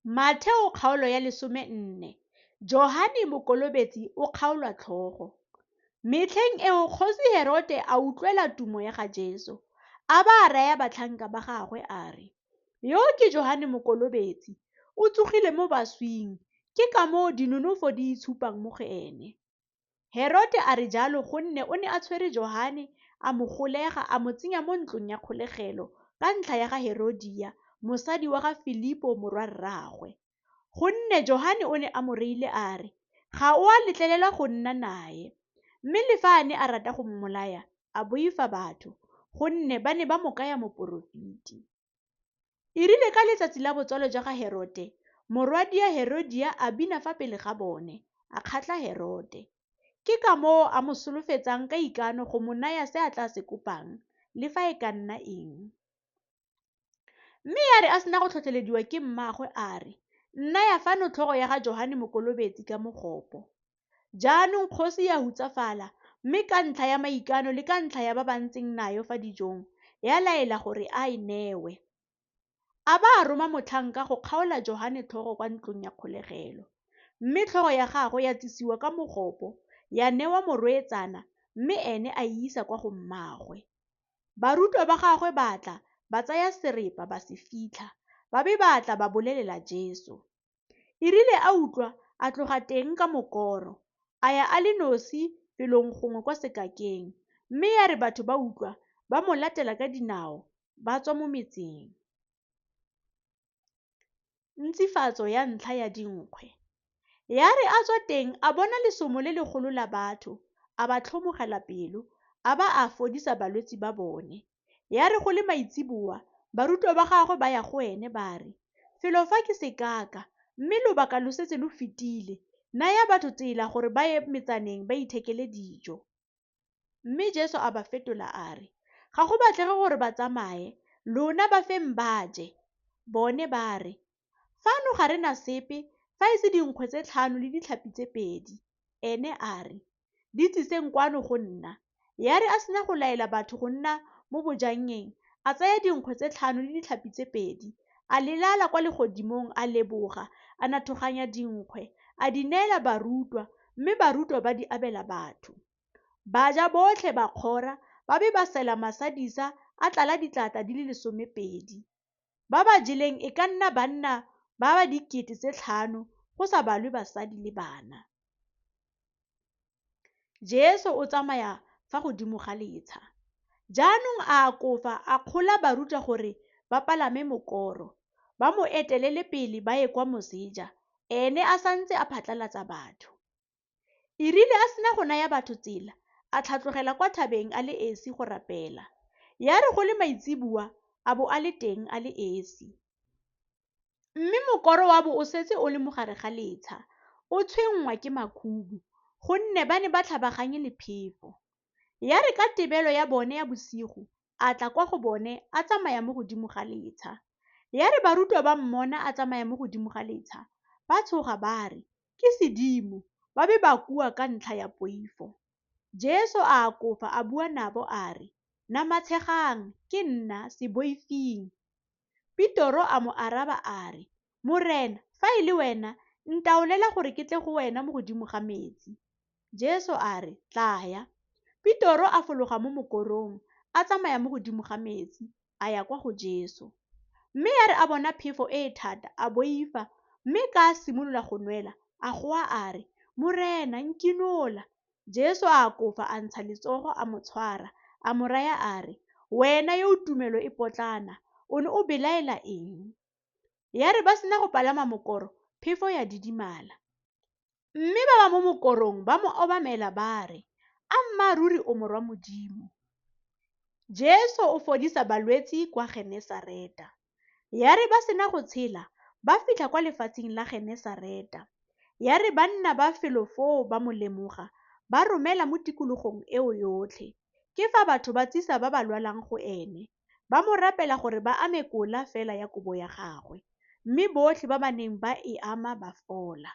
Matheo kgaolo ya 14 Johane Mokolobetsi o kgaolwa tlhogo. Metlheng eo kgosi Herote a utlwela tumo ya ga Jesu, a ba a raya batlhanka ba gagwe a re, Yo ke Johane Mokolobetsi, o tsogile mo baswing, ke ka moo dinonofo di itshupang mo go ene. Herote a re jalo gonne o ne a tshwere Johane a mo golega a mo tsenya mo ntlong ya kgolegelo ka ntlha ya ga Herodia mosadi wa ga Filipo morwa-rraagwe. Gonne Johane o ne a mo reile a re, Ga o a letlelelwa go nna nae. Mme le fa a ne a rata go mmolaya, a boifa batho, gonne ba ne ba mo kaya moporofeti. E rile ka letsatsi la botsalo jwa ga Herote, morwadia Herodia a bina fa pele ga bone, a kgatlha Herote. Ke ka moo a mo solofetsang ka ikano go mo naya se a tla se kopang, le fa e ka nna eng. Mme ya re a sena go tlhotlhelediwa ke mmaagwe a re, Nnaya fano tlhogo ya ga Johane Mokolobetsi ka mogopo. Jaanong kgosi ya hutsafala, mme ka ntlha ya maikano le ka ntlha ya ba ba ntseng nayo fa dijong, ya laela gore a e newe. A ba a roma motlhanka go kgaola Johane tlhogo kwa ntlong ya kgolegelo. Mme tlhogo ya gagwe ya tsisiwa ka mogopo, ya newa morweetsana, mme ene a e isa kwa go mmaagwe. Barutwa ba gagwe ba tla, ba tsaya serepa ba se fitlha, ba be ba tla ba bolelela Jesu. E rile a utlwa, a tloga teng ka mokoro, a ya a le nosi felong gongwe kwa sekakeng, mme ya re batho ba utlwa, ba mo latela ka dinao, ba tswa mo metseng. Ntsifatso ya ntlha ya dinkgwe. Ya re a tswa teng a bona lesomo le legolo la batho, a ba tlhomogela pelo, a ba a fodisa balwetsi ba bone. Ya re go le maitseboa, barutwa ba gagwe ba ya go ene ba re, Felo fa ke sekaka, mme lobaka lo setse lo fetile, naya batho tsela gore ba ye metsaneng ba ithekele dijo. Mme Jesu a ba fetola a re, Ga go batlege gore ba tsamaye, lona ba feng ba je. Bone ba re, Fano ga re na sepe fa e se dinkgwe tse tlhano le ditlhapi tse pedi. Ene a re, Di tsiseng kwano go nna. Ya re a sena go laela batho go nna mo bojannyeng, a tsaya dinkgwe tse tlhano le ditlhapi tse pedi, a lelala kwa legodimong a leboga, a nathoganya dinkgwe, a di neela barutwa, mme barutwa ba di abela batho. Ba ja botlhe ba kgora, ba be ba sela masadisa a tlala ditlata di le 12. Ba ba jeleng e ka nna banna ba ba 5 000, go sa balwe basadi le bana. Jesu o tsamaya fa godimo ga letsha. Jaanong a akofa a akgola barutwa gore ba palame mokoro, ba mo etelele pele ba ye kwa moseja, ene a santse a phatlalatsa batho. E rile a sena go naya batho tsela, a tlhatlogela kwa thabeng a le esi go rapela. Ya re go le maitseboa a bo a le teng a le esi. Mme mokoro wa bo o setse o le mo gare ga letsha, o tshwenngwa ke makhubu, gonne ba ne ba tlhabaganye le phefo. Ya re ka tebelo ya bone ya bosigo, a tla kwa go bone a tsamaya mo godimo ga letsha. Ya re barutwa ba mmona a tsamaya mo godimo ga letsha, ba tshoga ba re, Ke sedimo, ba be ba kua ka ntlha ya poifo. Jesu a akofa a bua nabo a re, Namatshegang, ke nna, se boifeng. Petoro a mo araba a re, Morena, fa e le wena, ntaolela gore ke tle go wena mo godimo ga metsi. Jesu a re, Tlaya. Petoro a fologa mo mokorong, a tsamaya mo godimo ga metsi, a ya kwa go Jesu. Mme ya re a bona phefo e e thata, a boifa, mme ka a simolola go nwela, a goa a re, Morena, nkinola. Jesu a akofa a ntsha letsogo a mo tshwara, a mo raya a re, Wena yo o tumelo e potlana, o ne o belaela eng? Ya re ba sena go palama mokoro, phefo ya didimala. Mme ba ba mo mokorong ba mo obamela ba re, Ammaaruri o morwa Modimo. Jesu o fodisa balwetsi kwa Genesareta. Ya re ba sena go tshela, ba fitlha kwa lefatsheng la Genesareta. Ya re banna ba felo foo ba mo lemoga, ba romela mo tikologong eo yotlhe. Ke fa batho ba tsisa ba ba lwalang go ene, ba mo rapela gore ba ame kola fela ya kobo ya gagwe, mme botlhe ba ba neng ba e ama ba fola.